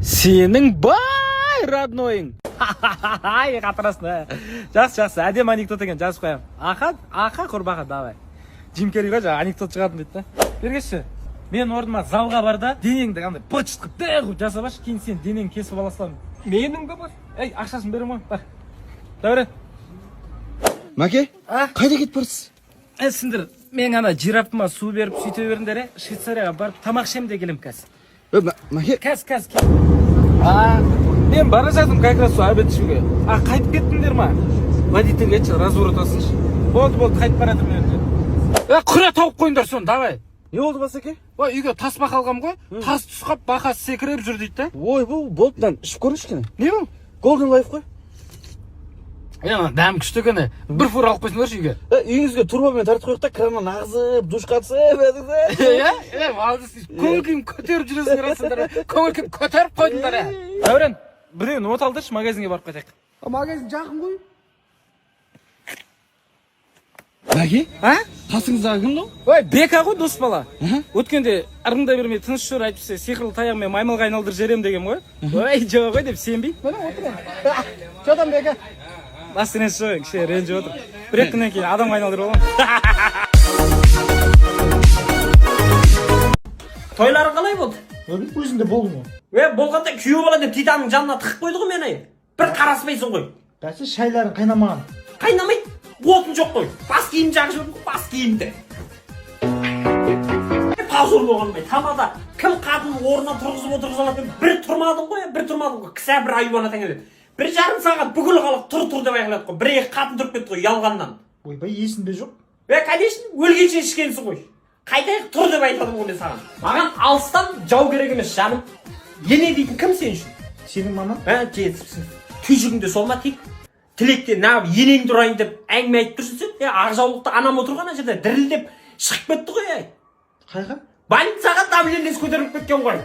Сенің бай роднойың. Ай, қатырасың, ә. Жақсы, жақсы, әдемі анекдот екен, жазып қоямын. Аха, аха, құрбақа, давай. Джим Керри ғой, жаңағы анекдот шығатын дейді да. Бергеші, мен орныма залға бар да, денеңді андай быт қылып дәу қылып жасап алшы, кейін сен денеңді кесіп ала саламын. Менің бе бар? Ей, ақшасын беремін ғой, бар. Дәурен. Мәке, А? қайда кетіп барсыз? Ә, сендер мен ана жирафыма су беріп сөйте беріңдер, ә. Швейцарияға барып тамақ ішемін де келемін қазір. Е, Мәке, Қазір, қазір. А, мен бара жатырмын как раз сол обед ішуге. А, қайтып кеттіңдер ма? Водительге айтшы, разворот алсыншы. Болды, болды, қайтып бара жатырмын енді. Е, құра тауып қойыңдар соны, давай. Не болды, Басеке? Ой, үйге тас бақа алғам ғой. Тас тұсқап, бақасы секіріп жүр дейді да. Ой, бұл болды, мынаны ішіп көріңізші кішкене. Не бұл? Golden Life қой. Е, ана дәм күшті екен. Е. Бір фура алып қойсыңдаршы үйге. Е, үйіңізге турбомен тартып қояйық та, краннан ағызып, душқа түсіп, әдіңді. Иә, е, молодец. Көңіл күйім көтеріп жүресіңдер, сендер. Көңіл күйім көтеріп қойдыңдар, е. Дәурен, біреуін от алдыршы, магазинге барып қайтайық. Магазин жақын ғой. Мәке, А? қасыңыздағы кім мынау? Ой, Бека ғой, дос бала. Өткенде ырыңдай бермей тыныш жүр, әйтпесе сиқырлы таяғымен маймылға айналдырып жіберемін деген ғой. Ой, жоқ ғой деп сенбей. Міне отыр енді. Че там, Бека? Настроениесі жоқ, кішкене ренжіп отыр. Бір екі күннен кейін адамға айналдырып аламын. Тойларың қалай болды? Өзің де болдың ғой. Е, болғанда күйеу бала деп Титанның жанына тығып қойды ғой мені. Бір қараспайсың ғой. Бәсе, шайларың қайнамаған. Қайнамайды, отын жоқ қой. Бас киім жағып жүрмін ғой, бас киімді. Позор болғанмай, тамада кім қатын орнынан тұрғызып отырғыза алады? Бір тұрмадың ғой, бір тұрмадың ғой. Кісі бір аюана теңеледі. 1,5 сағат бүкіл халық тұр тұр деп айқайлады ғой. Бір екі қатын тұрып кетті ғой ұялғаннан. Ойбай, есімде жоқ. Е, конечно, өлгенше ішкенсің ғой. Қайтайық, тұр деп айтадым ғой мен саған. Маған алыстан жау керек емес, жаным. Ене дейтін кім сен үшін? Сенің мамаң? Ә, жетіпсің. Түйшігің де сол ма тек? Тілекте неғып енеңді ұрайын деп әңгіме айтып тұрсың сен? Е, ақ жаулықты анам отырған ана жерде дірілдеп шығып кетті ғой, ей. Қайға? Больницаға давлениесі көтеріліп кеткен ғой.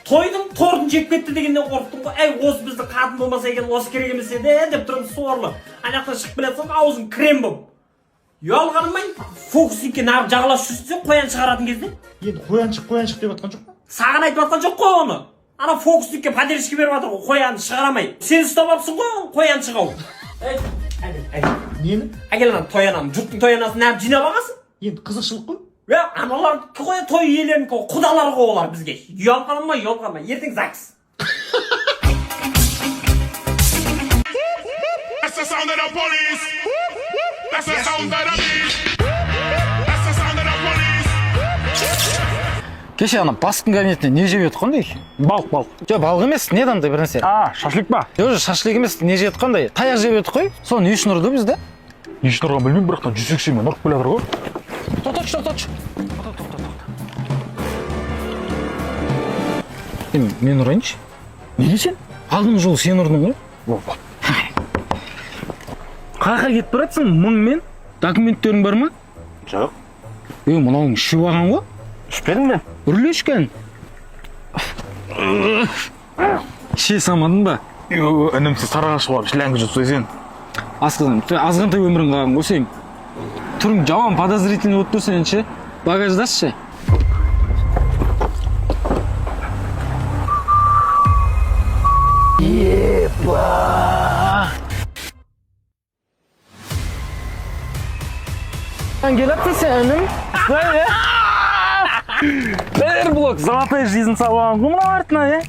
Тойдың торын жеп кетті дегеннен қорықтым ғой. Әй, осы біздің қатын болмаса екен, осы керек емес еді деп тұрмын сорлы. Ана жақтан шығып келе жатсам, аузым крем болып. Ұялғаным-ай, фокусникке неғып жағаласып жүрсің сен қоян шығаратын кезде? Енді қоян шық, қоян шық деп жатқан жоқ па? Саған айтып жатқан жоқ қой оны. Ана фокусникке поддержка беріп жатыр ғой, қоянды шығара алмай. Сен ұстап алыпсың ғой оны, қоян шығау. Ей, әкел, әкел. Нені? Әкел ана той ананы, жұрттың той анасын неғып жинап алғансың? Енді қызықшылық қой. Е, аналар ғой, той иелерінікі ғой, құдалар ғой олар бізге. Ұялғаным ма, ұялғаным ма, ертең ЗАГС. That's the sound of the police. That's the sound of the beast. That's the sound of the police. Кеше ана бастықтың кабинетінде не жеп едік қандай? Балық, балық. Жоқ, балық емес, не андай бір нәрсе. А, шашлик па? Жоқ, шашлик емес, не жедік қандай? Таяқ жеп едік қой. Соны не үшін ұрды бізді? Не үшін ұрғанын білмеймін, бірақ та 180-мен ұрып келе жатыр ғой. Тоқтатшы, тоқтатшы. Мен ұрайыншы. Неге сен? Алдыңғы жолы сен ұрдың ғой. Қаяққа кетіп баратсың мыңмен? Документтерің бар ма? Жоқ. Е, мынауың ішіп алған ғой. Ішпедім мен. Үрлеші кән. Іше салмадың ба? Інім, сен Сарыағашқа барып шланг жұтсай сен. Асқазан, азғантай өмірің қалған ғой сенің. Түрің жаман подозрительный болып тұр сенің ше. Багажды ашшы. Епа! Келатсың сен, інім? Бір блок золотой жизнь салып алған ғой мынау артына, е?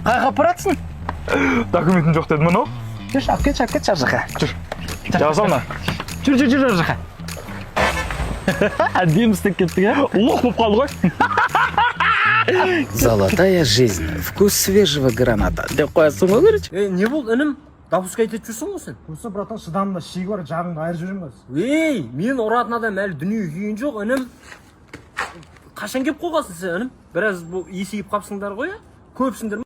Қаяққа апаратсың? Документім жоқ дедім мынау. Жүрші, алып кетші, алып кетші ар жаққа. Жүр. Жаба сал мына. Жүр, жүр, жүр ар жаққа. Әдемі істеп кеттік, ә? Лох болып қалды ғой. Золотая жизнь. Вкус свежего граната. Деп қоясың ғой, короче. Е, не болды, інім? Допускать етіп жүрсің ғой сен. Болса, братан, шыдамында шегі бар, жағыңды айырып жіберемін қазір. Ей, мен ұратын адам әлі дүниеге келген жоқ, інім. Қашан келіп қойғансың сен, інім? Біраз бұл есейіп қапсыңдар ғой, иә? Көпсіңдер ма?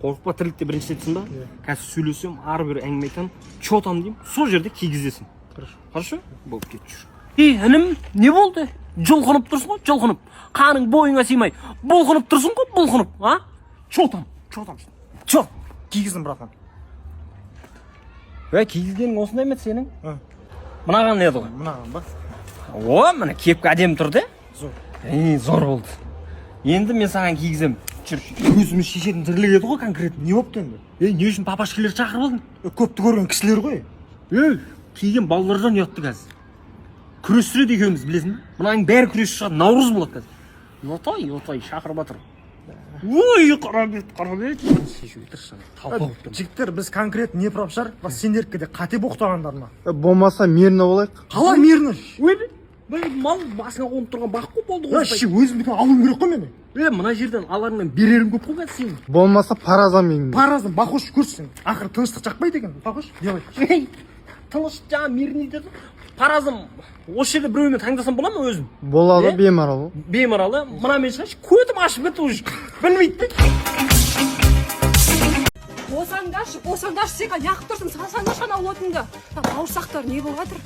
Қорықпа, тірлікте бірінші ретсің ба? Қазір сөйлесем, ары бері әңгіме айтамын. Че там деймін, сол жерде кигізесің. Хорошо. Хорошо? Болып кет, жүр. Ей, інім, не болды? Жұлқынып тұрсың ғой, жұлқынып. Қаның бойыңа сыймай, бұлқынып тұрсың ғой, бұлқынып, а? Че там? Че там? Че? Кигіздім, братан. Е, кигізгенің осындай ма еді сенің? Ы. Мынаған еді ғой. Мынаған ба? О, міне кепка әдемі тұр да? Зор. Ей, зор болды. Енді мен саған кигіземін. Жүр. Өзіміз шешетін тірлік еді ғой конкретно. Не болыпты енді? Ей, не үшін папашкилерді шақырып алдың? Көпті көрген кісілер ғой. Ей, келген балалардан ұятты қазір. Күрестіреді екеуміз, білесің бе? Мынаның бәрі күресіп шығады, наурыз болады қазір. Ұятай, ұятай, шақырып жатыр. Ой, қара бет, қара бет. Шешуге тырысамын. Талпа болып тұрмын. Жігіттер, біз конкретно не прав шығар, бірақ сендердікі де қате боқтағандар ма? Болмаса мирно болайық. Қалай мирно? Ой, бе, мал басыңа қонып тұрған бақ қой, болды ғой. Ше, өзімдікін алуым керек қой мені. Е, мына жерден аларыңнан берерім көп қой қазір сенің. Болмаса паразам мен. Паразын бақош көрсін. Ақыры тыныштық жақпайды екен. Бақош, делай. Ей, тыныш жаңа мирный деді. Паразым осы жерде біреумен таңдасам бола ма өзім? Болады, Е? бемарал. Беймаралы, мына мен шығайыншы, көтім ашып кетті уже. Білмейді де. Босаңдаршы, босаңдаршы, сен неғып тұрсың? Салсаңдаршы ана отынды. Мына бауырсақтар не болып жатыр?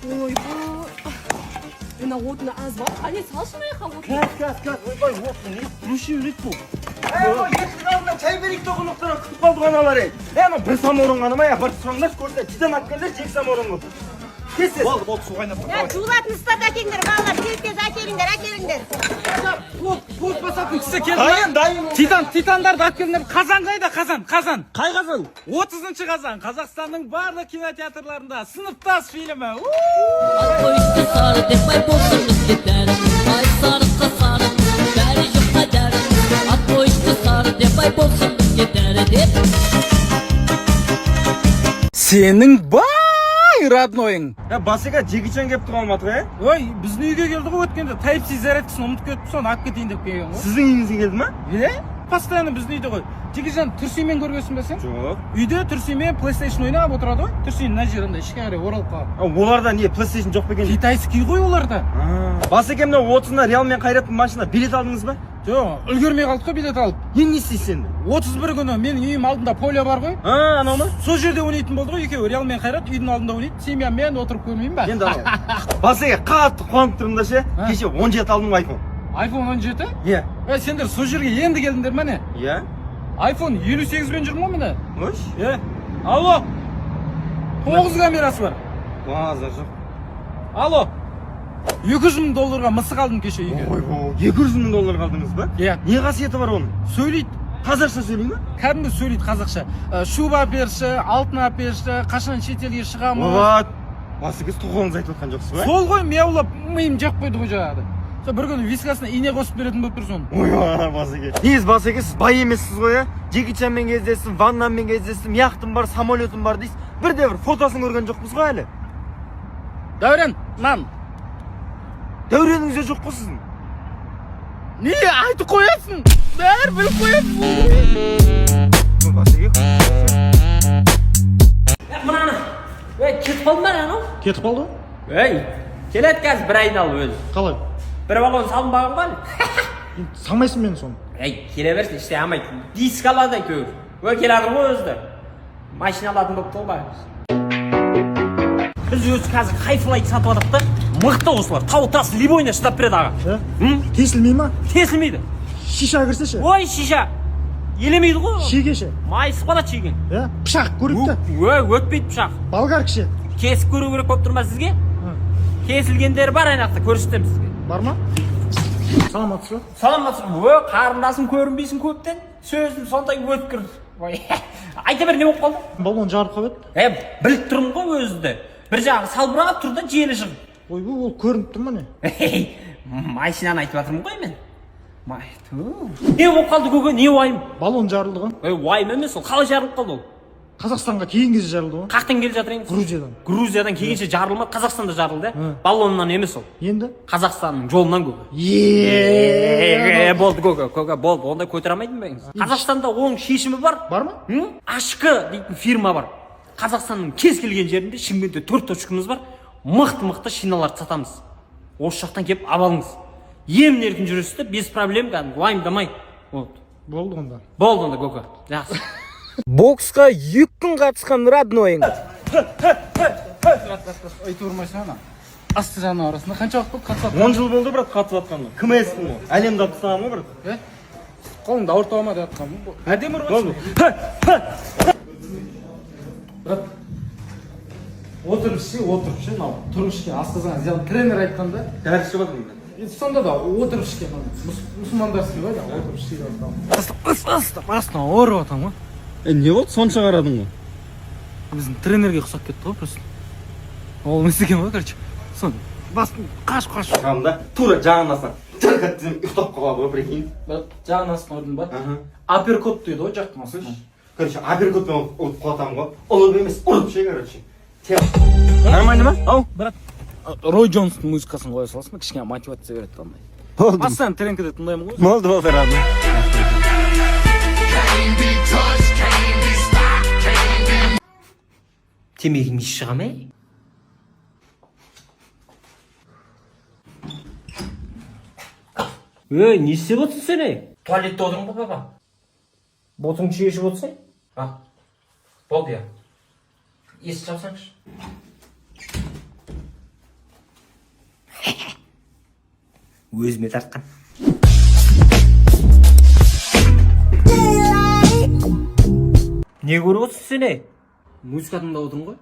Ойбай, мына отыны аз ба? Қане, салшы мына жаққа отын. Кәс, кәс, ойбай, отын не күреше береді бұл? Есік алдына чай берейік те, қонақтар күтіп қалды ғой аналар, ей. Е, анау бір самаурын ғана ма, барып сұраңдаршы, көрсін, титан алып келіңдерші, екі самаурын қылып. Тез, тез. Болды, болды, су қайнап тұр. Жуылатын ыдыстарды әкеліңдер, балалар, тез, тез әкеліңдер, әкеліңдер. Пост басатын кісі келді. Дайын, дайын. Титан, титандарды алып келіңдер. Қазан қайда, қазан, қазан? Қай қазан? 30 қазан Қазақстанның барлық кинотеатрларында «Сыныптас» фильмі. Сары деп ай болсын бізге дәрі, ай сарыққа сары, бәрі жоққа дәрі. Ат қойышты сары деп ай болсын бізге дәрі деп. Сенің бай роднойың. Е, Басеке, Джеки Чан келіп тұр Алматыға, е? Ой, біздің үйге келді ғой өткенде. Type C зарядкасын ұмытып кетіп, соны алып кетейін деп келген ғой. Сіздің үйіңізге келді ма? Е? Постоянно біздің үйде ғой. Джеки Чан Түрсимен көргенсің бе сен? Жоқ. Үйде Түрсимен PlayStation ойнап отырады ғой. Түрсин мына жері андай ішке қарай оралып қалған. А, оларда не, PlayStation жоқ па екен? Китайский ғой оларда. Басеке, мынау 30-ына Реал мен Қайраттың матчына билет алдыңыз ба? Жоқ, үлгермей қалдық қой билет алып. Енді не істейсіз енді? 31 күні менің үйім алдында поле бар ғой. А, анау ма? Сол жерде ойнайтын болды ғой екеуі. Реал мен Қайрат үйдің алдында ойнайды. Семьямен отырып көрмеймін ба? Енді анау. Басеке, қатты қуанып тұрмын да ше. А? Кеше 17 алдым ғой iPhone. iPhone 17? Иә. Е, сендер сол жерге енді келдіңдер ме не? Иә. iPhone 58-бен жүрмін ғой міне. Ош. Е, алло. 9 камерасы бар. Базар жоқ. Алло. 200 мың долларға мысық алдым кеше үйге. Ойбой, 200 мың доллар алдыңыз ба? Иә. Не қасиеті бар оның? Сөйлейді. Қазақша сөйлей ме? Кәдімгі сөйлейді қазақша. Шуба әперші, алтын әперші, қашан шетелге шығамыз. Вот. Басеке, тоқалыңызды айтып отқан жоқсыз ба? Сол ғой, мияулап миым жеп қойды ғой жаңағыдай. Сол бір күні вискасына ине қосып беретін болып тұр соны. Ойбай, Басеке. Негізі, Басеке, сіз бай емессіз ғой, иә? Джеки Чанмен кездестім, Ван Даммен кездестім, яхтым бар, самолетім бар дейсіз. Бірде бір фотосын көрген жоқпыз ғой әлі. Дәурен, нан. Дәуреніңіз де жоқ қой сіздің. Не айтып қоясың? Бәрі біліп қояды. Басеке. Мынаны. Ей, кетіп қалды ма анау? Кетіп қалды ғой. Ей, келеді қазір бір айналып өзі. Қалай? Бір вагон салынбаған ғой әлі. Енді салмайсың мен соны. Ей, келе берсін, іштей алмайды. Диск алады әйтеуір. Ой, келе жатыр ғой өзі де. Машина алатын болыпты ғой байғұс. Біз өзі қазір хайфлайт сатып алдық та, мықты осылар. Тау тас любойына шыдап береді, аға. Е? Тесілмей ма? Тесілмейді. Шиша кірсе ше? Ой, шиша. Елемейді ғой. Шеге ше? Майысып қалады шеген. Е? Пышақ көрейік та. Ой, өтпейді пышақ. Болгарка ше? Кесіп көру керек болып тұр ма сізге? Кесілгендері бар ана жақта, көрсетемін сізге. Бар ма? Саламатсыз ба? Саламатсыз ба? Ө, қарындасым, көрінбейсің көптен. Сөзім сондай өткір. Ой, айта бер, не болып қалды? Баллон жарып қалып еді. Е, біліп тұрмын ғой өзі де. Бір жағы салбырап тұр да, желі шығып. Ойбай, ол көрініп тұр ма не? Ей, машинаны айтып жатырмын ғой мен. Май, ту. Не болып қалды, көке, не уайым? Баллон жарылды ғой. Ей, уайым емес ол, қалай жарылып қалды ол? Қазақстанға келген кезде жарылды ғой. Қаяқтан келе жатыр едіңіз? Грузиядан. Грузиядан келгенше жарылмады, Қазақстанда жарылды, Hı. Баллоннан емес ол. Енді? Қазақстанның жолынан, көке. Е. Е, болды, көке, көке, болды. Ондай көтере алмайтын ба едіңіз? Қазақстанда оның шешімі бар. Бар ма? Ашқы дейтін фирма бар. Қазақстанның кез келген жерінде, Шымкентте төрт точкамыз бар. Мықты мықты шиналарды сатамыз. Осы жақтан келіп алып алыңыз. Емін еркін жүресіз де, без проблем, кәдімгі уайымдамай. Вот. Болды онда. Болды онда, көке. Жақсы. Боксқа 2 күн қатысқан роднойың. Айтып ұрмайсың ана. Асты жағының арасында қанша уақыт болды қатысып? 10 жыл болды, брат, қатысып жатқаныма. КМС-пін ғой. Әлемді алып тастағанмын ғой, брат. Е? Қолыңды ауыртып алма деп жатқанмын. Әдемі ұрып. Болды. Брат, отырып ше, отырып ше, мынау тұрып ішкен асқазанға зиян, тренер айтқанда. Дәрі ішіп жатырмын. Енді сонда да отырып ішкен мұсылмандарский ғой, жаңағы отырып ішеді. Ыс ыс деп астына ұрып жатамын ғой. Е, не болды, сонша қарадың ғой? Біздің тренерге ұқсап кетті ғой просто. Ол емес екен ғой, короче. Соны басын қашып қашып. Шығамын да, тура жағын астынан тырқ еткіземін, ұйықтап қалады ғой, прикинь. Жағын астына ұрдың ба? Аха. Апперкот дейді ғой жақтың астына. Короче, апперкотпен ұрып құлатамын ғой. Ұрып емес, ұрып ше, короче. Нормально ма? Ау. Брат, Рой Джонстың музыкасын қоя саласың ба? Кішкене мотивация береді андай. Болды. Постоянно тренкіде тыңдаймын ғой. Болды, болды, рады. Can't be touched, can't be stopped, can't be Темекінің иісі шыға ма? Ей, не істеп отырсың сен, ей? Туалетте отырмын ғой, папа. Ботыңды шешіп отырсың? А, болды, иә. Есік жапсаңшы. Өзіме тартқан. Не көріп отырсың сен, ей? Музыка тыңдап отырмын ғой.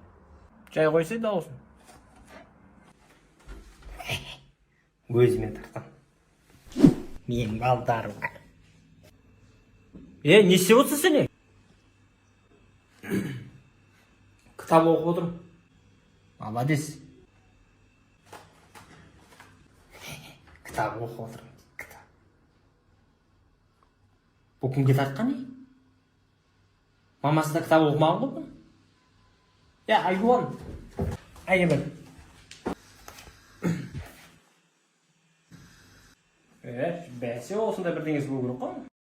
Жай қойсай дауысын. Өзіме тартқан. Менің балдарым. Е, не істеп отырсың сен, ей? Кітап оқып отырмын. Молодец. Кітап оқып отырмын. Кітап. Бұл кімге тартқан, ей? Мамасы да кітап оқымаған ғой бұның. Е, айуан. Әйел. Е, бәсе, осындай бірдеңесі болу керек қой.